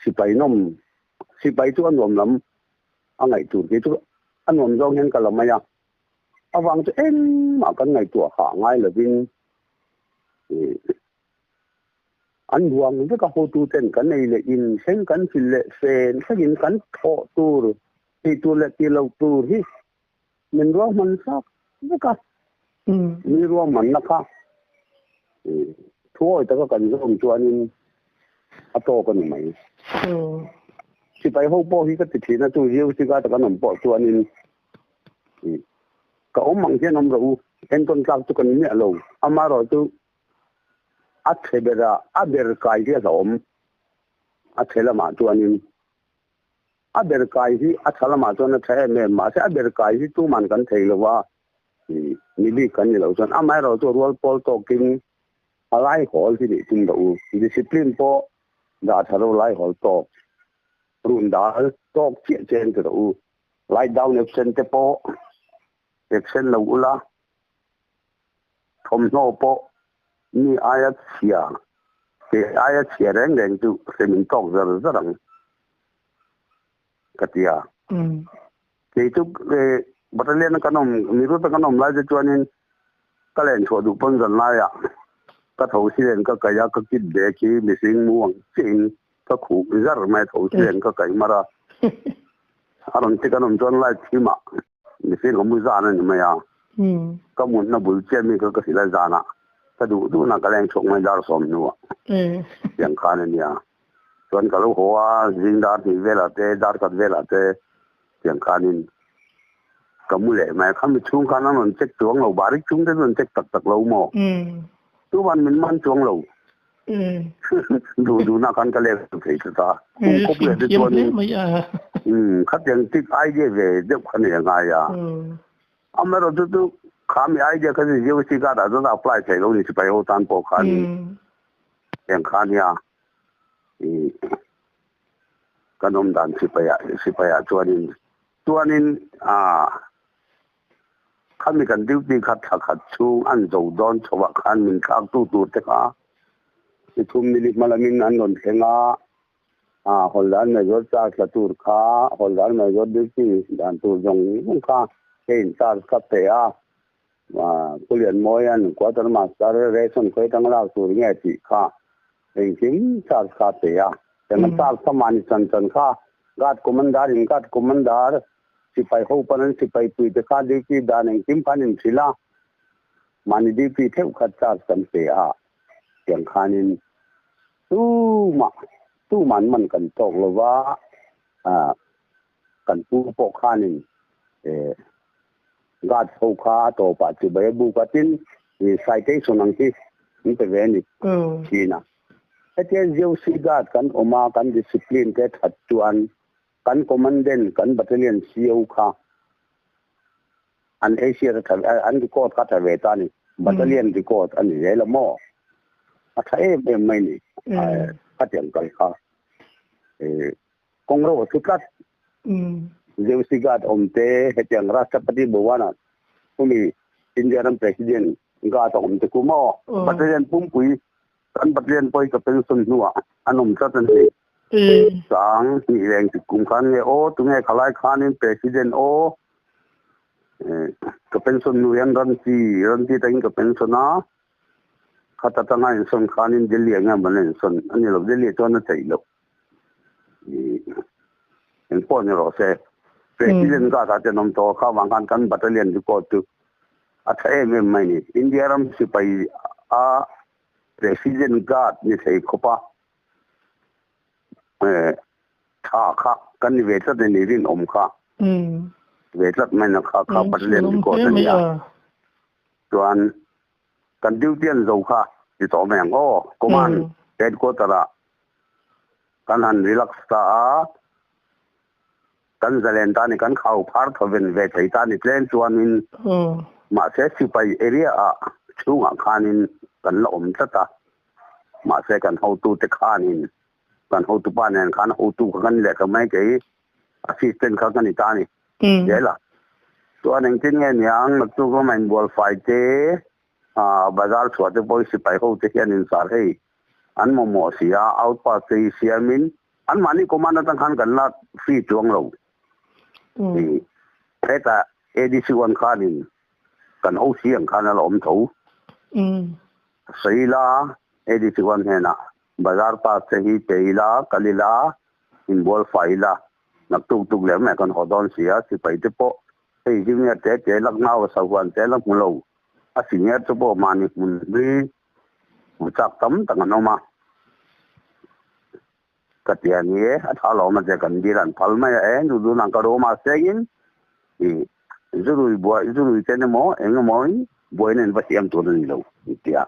sipai nawm, sipai chu a nuam lam a ngaih tur khi chu a nuam zawng hian ka la mai a, avang chu engmah kan ngaihtuah hah ngai lovin An ruang vek a hotuten kan ei leh in thleng kan fil leh fen thlengin kan thawh tur, tih tur leh tih loh tur hi min ruahman sak vek a. Mi ruahmanna kha thuawi taka kan zawm chuanin a tawk a ni mai. Sipai ho pawh hi ka ti thin a, chu GOC ka taka an awm pawh chuanin ka awm ang hian awm rawh u, entawn tlak chu ka ni miah lo, amaherawhchu A chhe ber a, a ber kai hi a hlauhawm. A chhe lamah chuanin a ber kai hi a tha lamah chuan a tha em em, mahse a ber kai hi tuman kan thei lo va, mi bik kan ni lo chuan amaherawhchu chu rual pawl tawkin a lai hawl hi nih tum loh u. Discipline pawh dah tha lo lai hawl tawk, run dal tawk chiah chen ti rawh u. Lie down absent te pawh absent lo ula. Thawmhnaw pawh mi aia chhia, kei aia chhia reng reng chu hrem in tawk zar zar ang ka ti a. Kei chu battalion a kan awm, Mirut a kan awm lai te chuanin ka len chhuah duh pawn zan laiah ka tho silen ka kaih a, ka kit bag hi mihring mu ang chiahin ka khuh zar mai a, tho silen ka kaih mar a. A rawn ti kan awm chuan light thimah Mihring ka mu zan a ni mai a, ka mutna bul chiah mi kha ka hrilh a zanah ka duh duhna ka leng chhuak mai dar sawm hnuah tiang khan a nia. Chuan ka lo haw a, zing dar hnih velah te dar khat velah te tiang khanin ka mu leh mai a, khami chhung khan an rawn check chuang lo, barik chung te chu an check tak tak lo maw? Tuman min man chuang lo. Duh duhna khan ka lek thei tlat a. Kum khawp leh te chuanin khatiang tik idea ve deuh kha nei a ngai a. Amaherawhchu chu kha mi idea kha chu GOC card ah chuan a apply thei lo ni sipai ho tan pawh khanin eng kha nia kan awm dan sipai ah sipai ah chuanin chuanin ah Khami kan duty kha thla khat chhung an zo dawn chhoah khan min thlaktu tur te kha ni thum ni li hma lamin an rawn thleng a, Hawldan Major charge la tur kha Hawldan Major duty dan tur zawng zawng kha kei in charge ka pe a, Pu Lianmawia'n Quarter Master ration khawi atanga lak tur nge tih kha engkim charge kha a pe a, eng charge kha mahni chan chan kha Guard Commander in Guard Commander Sipai ho pawn an sipai pui te kha duty dan engkim khan inhrilh a, mahni duty theuh kha charge kan pe a, tiang khanin tumah tuman man kan tawk lo va, kan pu pawh khanin guard ho kha a tawpah chibai a buk a, tin citation ang hi an pe ve a ni thin a. Hetia ZOC guard kan awm a, kan discipline te that chuan Kan commandant, kan battalion CO kha an Asia a tha an record kha tha ve ta a ni. Battalion record a ni zel a maw? A tha em em mai ni. Khatiang kal kha kawng ro a thu tlat. Zeusi guard awm te hetiang Rashtrapati Bhawan-ah chumi India ram president guard a awm te khu maw? Battalion pumpui Kan Pathian pawi ka pension hnuah an awm tlat a ni. Sang hnih reng tik kum khan nge aw, tunge khalai khanin President aw, ka pension hnu hian Ranchi, Ranchi tangin ka pension a, khata tanga insawn khanin Delhi ah nge mawn a insawn a ni lo, Delhi ah chuan a theih loh. Engpawh ni rawh se, President ka tah te an awm tawh a, kha vang khan kan battalion record chu A tha em em mai ni. India ram sipai a President guard ni thei khawp a tha kha kan ni ve tlat a ni rinawm kha ve tlat mai na kha kha Patlian record a nia. Chuan kan duty an zo kha ti tawh mai ang aw command headquarter ah kan han relax ta a. Kan zalen ta ni, kan khau phar thawven ve thei ta ni tlem chuanin mahse sipai area ah chhungah khanin kan la awm tlat a, mahse kan hotute khanin kan hotupa nen khan hotu kha kan leh ta mai kei. Assistant kha ka ni ta a ni. Zel a. Chuan engtin nge niang naktuk lama inbual fai te, bazar chhuah te pawh hi sipai ho te hian insar hei an mamawh si a, out pass te hi siamin anmahni command atang khan kan la free chuang lo. Hetah ADC one khanin kan OC ang khan a la awm tho. Sawi ila ADC one hnenah bazar pass te hi pe ila, kal ila, inbual fai ila, naktuk tuk leh mai kan haw dawn si a, sipai te pawh hei junior te te Lucknow a sahuan te la hmu lo, a senior te pawh mahni hmun hlui hmu chak tam tak an awm a. Ka ti a ni e, a tha lawm a che kan dil an phal mai a e, nu dunah ka room ah sengin i zurui buai zurui ten emaw eng emaw in buaina in va siam tur a ni lo an ti a.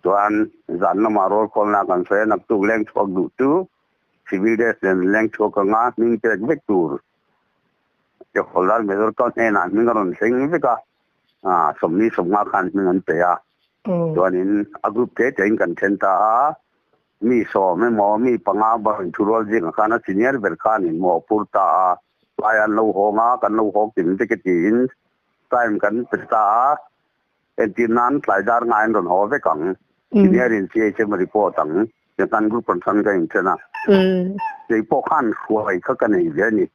Chuan zan lamah roll call na kan sawi a naktuk leng chhuak duh chu civil dress nen leng chhuak anga hming pek vek tur te Hawlal Major ka hnenah hming a rawn thleng vek a, 40 50 khan hming an pe a. Chuanin a group te tein kan then ta a. Mi 10 emaw mi 5 bar inthurual zingah khan a senior ber khan in maw phur ta a, tlai an lo hawng a, kan lo hawk kim vek e tiin time kan pe ta a, entir nan tlai dar ngaiin rawn haw vek ang, senior in CHM a report ang, tiang khan group an hrang ka inthen a, kei pawh khan hruai kha ka nei ve a ni,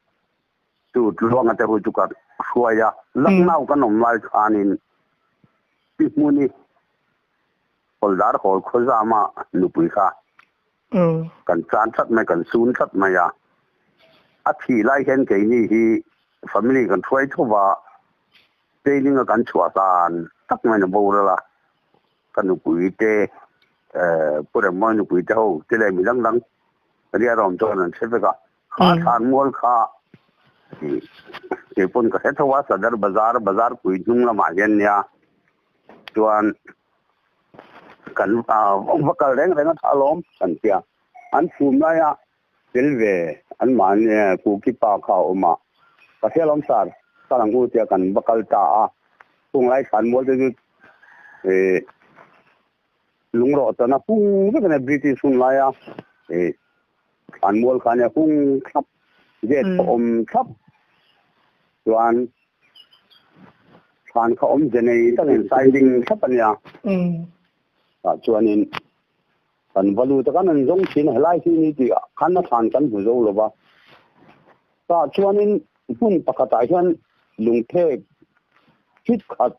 chu Tluanga te hu chu ka hruai a, Lucknow kan awm lai khanin Pi Hmuni Hawldar hawl khawzama nupui kha kan chan tlat mai, kan sun tlat mai a. A thih lai hian keini hi family kan hruai tho va, training a kan chhuah hlan tak maiin a boral a. Ka nupui te, Pu Remmawi nupui te ho te leh mi dang dang riarawm chuan an hre vek a. Kha thlan mual kha keipawn ka hre tho a, Sadar Bazar, Bazar pui hnung lamah hian nia chuan kan va kal reng reng a tha alawm kan tia an chhum laia tel ve an mahni kuki pa kha a awm a ka hria alawm sir kal ang u tia kan va kal ta a chung lai thlan mual te chu ih lungrawh tana hung vek a nia British hun laia ih thlan mual kha ania hung thlap gate pawh awm thlap chuan. Thlan kha awm ze nei takin siding thlap a nia. Tah chuanin kan va lut a, kan han zawng thin a, helai hi ni tih khan a thlan kan hmu zo lo va. Tah chuanin hmun pakhatah hian lungphek thit khat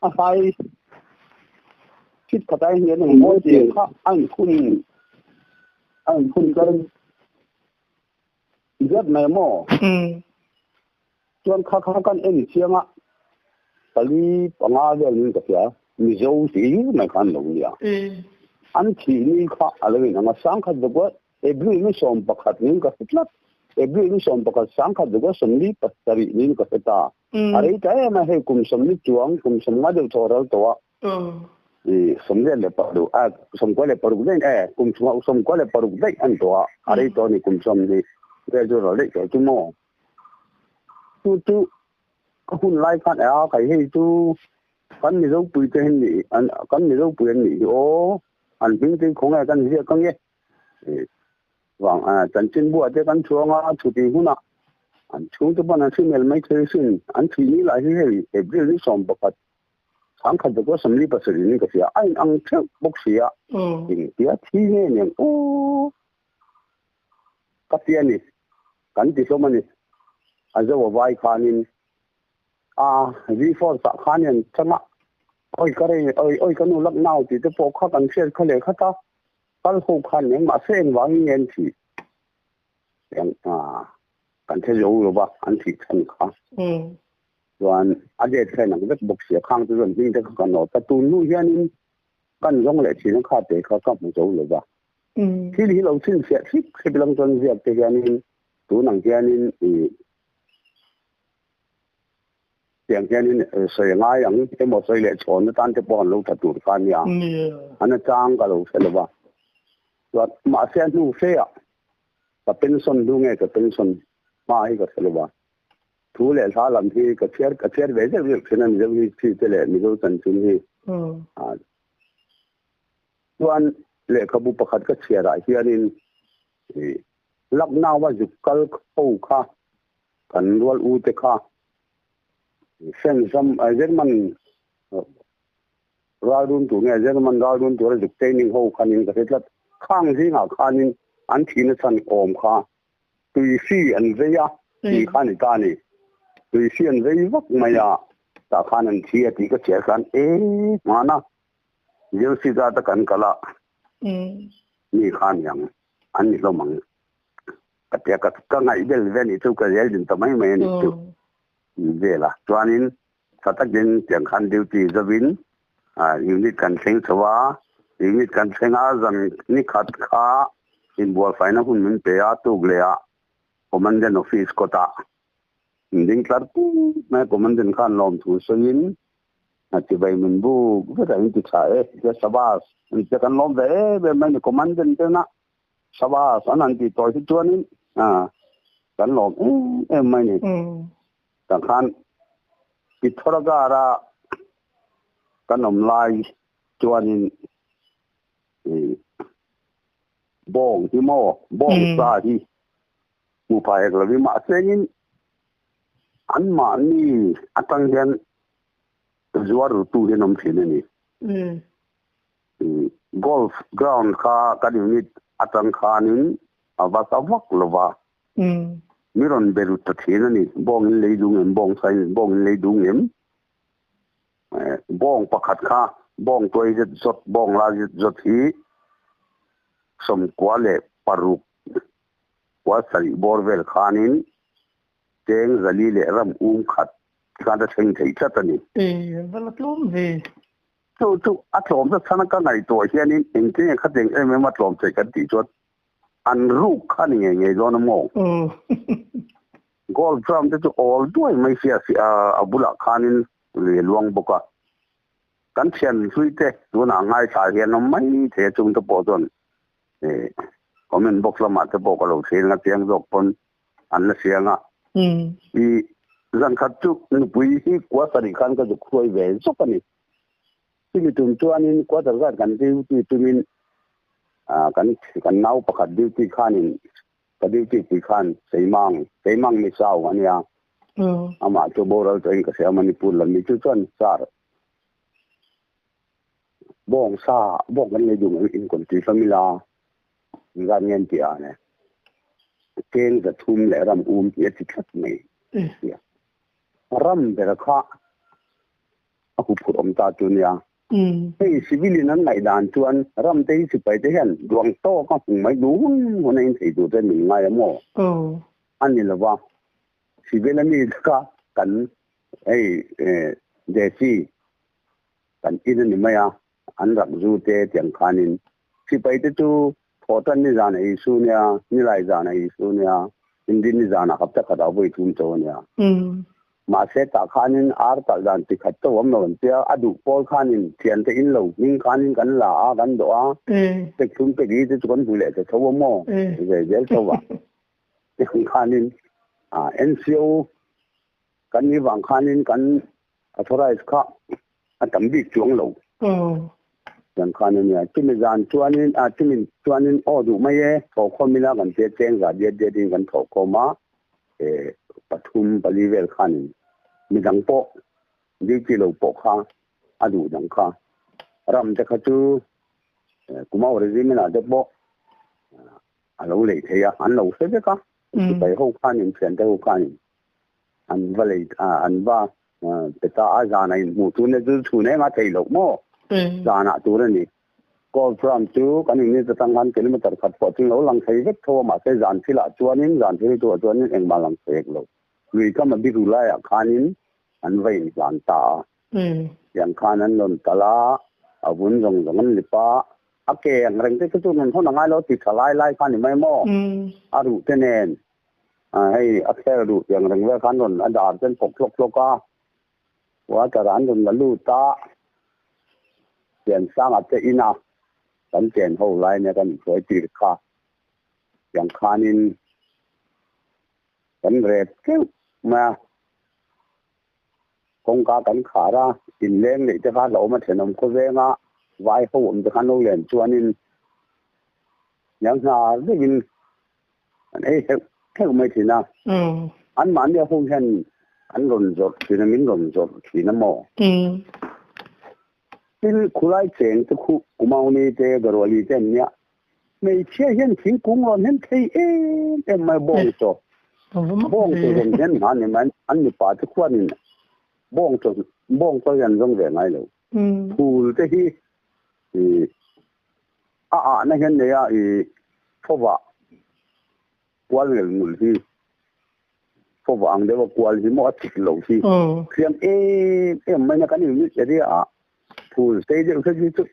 a hlai thit khatah hian eng mawi tih kha a inphun a inphun kar Zet mai maw? Chuan kha kha kan en chiang a, pali panga vel niin ka hria, Mizo tih mai khan lo nia. An thih ni kha a lo inang a, sangkhat zakua April ni 11 niin ka hre tlat. April ni 11 sangkhat zakua 47 niin ka hre ta. A rei ta em a, hei kum 40 chuang, kum 50 deuh thaw ral tawh a. I 46 a 96 daih e kum 96 daih an tawh a a rei tawh a ni kum 20 vel chu ral daih tawh chu maw chu chu ka hun lai khan a kai hei chu kan Mizo pui te hi ni an kan Mizo pui an nih hi aw an hming te hi khawnge kan ziak ang e vang a chanchinbu ah te kan chuang a chhuti hunah an chhungte pawn an hrimel mai thei asin an thih ni lah hi hei April ni 11 Sangkhat chu 47 in ka hria, a in ang theuh bawk si a, engtia thi nge niang aw ka ti a ni, kan ti hlawm a ni. A zo a vai khanin a V-force ah khan hian changa oi ka rei oi oi ka nu lak nau tih te pawh kha kan hriat kha leh khat a, kal ho khan engmah se engvangin nge an thih eng kan hre zo lo va an thih chhan kha. Chuan a date kha inang vek bawk sia, khang te chuan hming te kha ka nawt a, tun hnu hianin kan zawng leh thin a kha te kha ka hmu zo lo va. Thil hi lo chhinchhiah thlip thlip lang chuan ziak te hianin tun ang hianin ih tiang hianin sawi a ngai ang emaw sawi leh chhawn atan te pawh an lo tha tur kha ania, an achang ka lo hre lo va. Chuan mahse a hnu fe ah ka pension hnu nge ka pension hma hi ka hre lo va. Thu leh hla lam hi ka chhiar ka chhiar ve zeuh zeuh thin a Mizo history te leh Mizo chanchin hi. Chuan lehkhabu pakhat ka chhiarah hianin Lucknow-a zuk kal ho kha. Kan rual u te kha French ram German ral dun tur nge German ral dun tura zuk training ho khanin ka hre tlat. Khang zingah khanin an thihna chhan awm kha tui hri an vei a tih kha a ni ta a ni. Tui hri an vei vak mai a, tah khan an thi a tih ka chhiar khan e hmana Zilsika te kan kal a mi kha a ni ang, an ni hlawm ang ka tia ka ka ngaih bel ve a nih chu ka zel din ta mai mai a nih chu vel a. Chuanin tha takin tiang khan duty zawin unit kan thleng chho a, unit kan thleng a zan ni khat kha inbual faina hun min pe a tuk leh ah Commandant office kawtah min ding tlar put mai a, Commandant khan lawmthu sawiin a chibai min buk vek a, in ti tha e tia Sabas an tia kan lawm ve em em mai ni Commandant tena Sabas an han tih tawh hi chuanin kan lawm em em mai ni. Tah khan Pithoragarh-a kan awm lai chuanin bawng hi maw, bawng sa hi hmuh phah hek lovin mahsengin anmahni atang hian zuar rutu hi an awm thin a ni. Golf ground kha kan unit atang khanin a va sa vak lova. Mi rawn be rut ta thin a ni. Bawng in lei dung em? Bawng sa in bawng in lei dung em? Bawng pakhat kha bawng tuai zet zawt, bawng la zet zawt hi 96 kua sarih bawr vel khanin cheng zali leh ram um khat khan a thleng thei tlat a ni. E, va la tlawm ve. Chu chu a tlawm zat chhan a ka ngaihtuah hianin engtin nge khatiang em em a tlawm thei kan tih chuan an ruk kha ni ngei ngei dawn a maw? Gold drum te chu awl duai mai sia si a, a bulah khanin lui a luang bawk a. Kan thian hlui te tunah ngaithla hian awm mai thei a chung te pawh chuan comment box lamah te pawh ka lo thlir a chiang zawk pawn an la siang a. I zan khat chu nupui hi kua sarih khan ka zuk hruai ve zawk a ni. Chumi tum chuanin quarter guard kan duty tumin kan kan nau pakhat duty khanin ka duty pui khan Seimang Seimang Misau a nia amah chu boral tawhin ka hria Manipur lam mi chu chuan sir bawng sa bawng kan lei duh in kawn tui hlawm ila zan ngen tih ah ne keng 300 leh ram um tih a ti tlat mai ram ber kha a huphurh awm ta chu nia. Hei civil in an ngaihdan chuan ram te hi sipai te hian duang tawk a hmu mai duh hun hun a inthei tur te min ngai a maw? A ni lo va, civil a mi kha kan hei desi kan in a ni mai a, an rak zu te tiang khanin sipai te chu thawhtan ni zan a isu nia, nilai zan a isu nia, hindi ni zanah hapta khatah vawi thum cho a nia. Mahse tah khanin ar talh dan chi khat chauh awm lo an tia, a duh pawl khanin thiante in lo hming khanin kan la a, kan dawh a, pek thum pek i te chu kan hmu leh ta tho a maw? Ve zel tho a. Tiang khanin NCO kan nih vang khanin kan authorize kha a tam bik chuang lo. Tiang khan a nia. Chumi zan chuanin, chumi chuanin aw duh mai e, thawhkhawm ila kan tia cheng zah diat diat in kan thawhkhawm a. Pathum pali vel khanin midang pawh duty lo pawh kha a duh dang kha ram te kha chu Kumau regiment ah te pawh a lo lei thei a, an lo hre vek a, sipai ho khanin thiante ho khanin an va lei an va pe ta a, zanah inhmuh tur nia chu chhun eng a thei loh maw zanah tur a ni. Golf ground chu kan init atang khan kilometer khat pawh chu lo lang thei vek tho a, mahse zan thilah chuanin zan thil turah chuanin engmah lang thei hek lo. Lui kam a biru laiah khanin an va inhlan ta a, tiang khan an rawn tal a, a vun zawng zawng an lip a, a ke ang reng te kha chu rawn hawn a ngai lo ti tha lai lai kha a ni mai maw, a ruh te nen hei a khel ruh tiang reng vel khan rawn a dar te an pawk hlawk hlawk a. Water an rawn la lut a, Piansanga te ina kan chen ho lai nia kan inhruai tir kha tiang khanin kan rep keuh mai a, kawngka kan khar a, inleng neih te kha hlauhawm a thenawm khawveng a, vai ho awm te khan lo len chuanin hniang hnar deuhin an ei heuh heuh mai thin a. An mahni ho hian an rawn zawrh thin a, min rawn zawrh thin a maw? Tin, khulai cheng te khu Kumauni te, Garwali te an nia. Hmeichhia hian thingkung rawn hen thei em em mai bawng chaw. Bawng chaw rawn hen hna ni mai an mipa te khuanin bawng chaw bawng chaw hi an zawng ve ngai lo. Phul te hi a ahna hian nei a i fawvah kual ngel ngul hi fawvah ang deuha kual hi maw a chik lo hi thiam em em mai na kan unit area ah phul sei deuh hret hi chu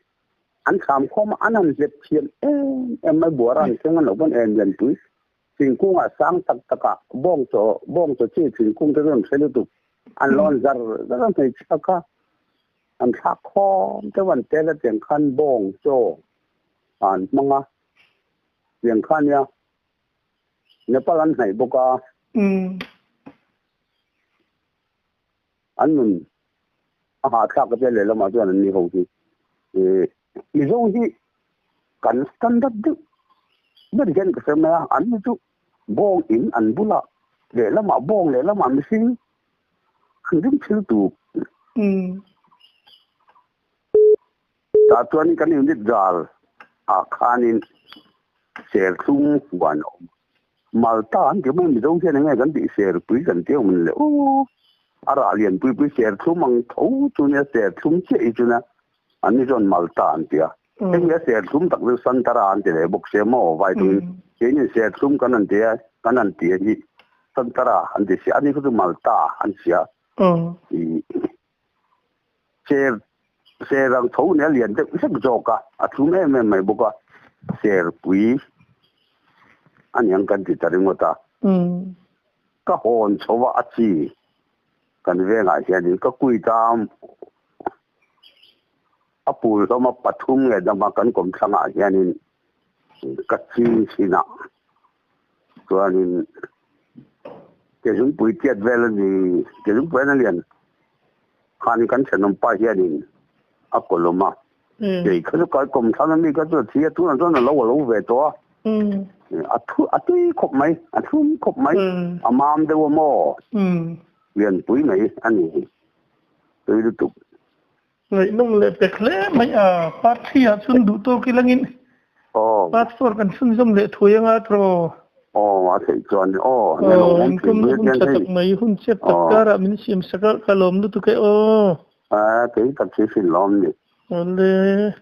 an kham khawm a an han hlep thiam em em mai buara an thleng an lo pawn en lian pui thingkung ah sang tak tak ah bawng chaw bawng chaw chi thingkung te chu an hre lutuk an lawn zar zar a hmeichhia kha an thlak khawm deuh an tel a tiang khan bawng chaw an hmang a tiang kha nia Nepal an hnaih bawk a an nun a hahthlak a tia lehlamah chuan an ni ho hi Mizo hi kan standard deuh ber hian ka hre mai a an ni chu bawng in an bulah lehlamah bawng lehlamah mihring an ring thil tuk tah chuan kan unit zal ah khanin serthlum huan a awm Malta an ti mai Mizo hian enge kan tih serpui kan tih awm le aw a rah lian pui pui serthlum ang tho chu nia serthlum chiah hi chu nia an ni chuan Malta an ti a heng hi a serthlum tak chu Santara an ti leh bawk sia maw vai tungin keini serthlum kan an ti a kan an ti a hi Santara an ti sia ani kha chu Malta an sia ser ser ang tho nia lian deuh hlek zawk a a thlum em em mai bawk a serpui a niang kan ti ta ringawt a ka hawn chho a a chi kan vengah hianin ka kui ta a pul hlawm a pathum nge dama kan kawmthlangah hianin ka ching thin a chuanin ke zungpui tiat vel a ni ke zungpui a lian khan kan thenawm pa hianin a kawlawm a kei kha chu kai kawm thlang ami kha chu a thi a tunah chuan a lo a lo ve tawh a a thu a tui khawp mai a thlum khawp mai a mam deuh a maw lianpui mai a ni tui lutuk. Ngaihnawm leh pek hle mai a, part 3 ah chuan duh tawk i langin part 4 kan chhunzawm leh thuai anga tiraw? Aw a theih chuan aw Aw inkhawmna hun tha tak mai hun chep tak karah min siam sak a ka lawm lutuk e aw. A kei tak hi hrilh lawm ni. Awle.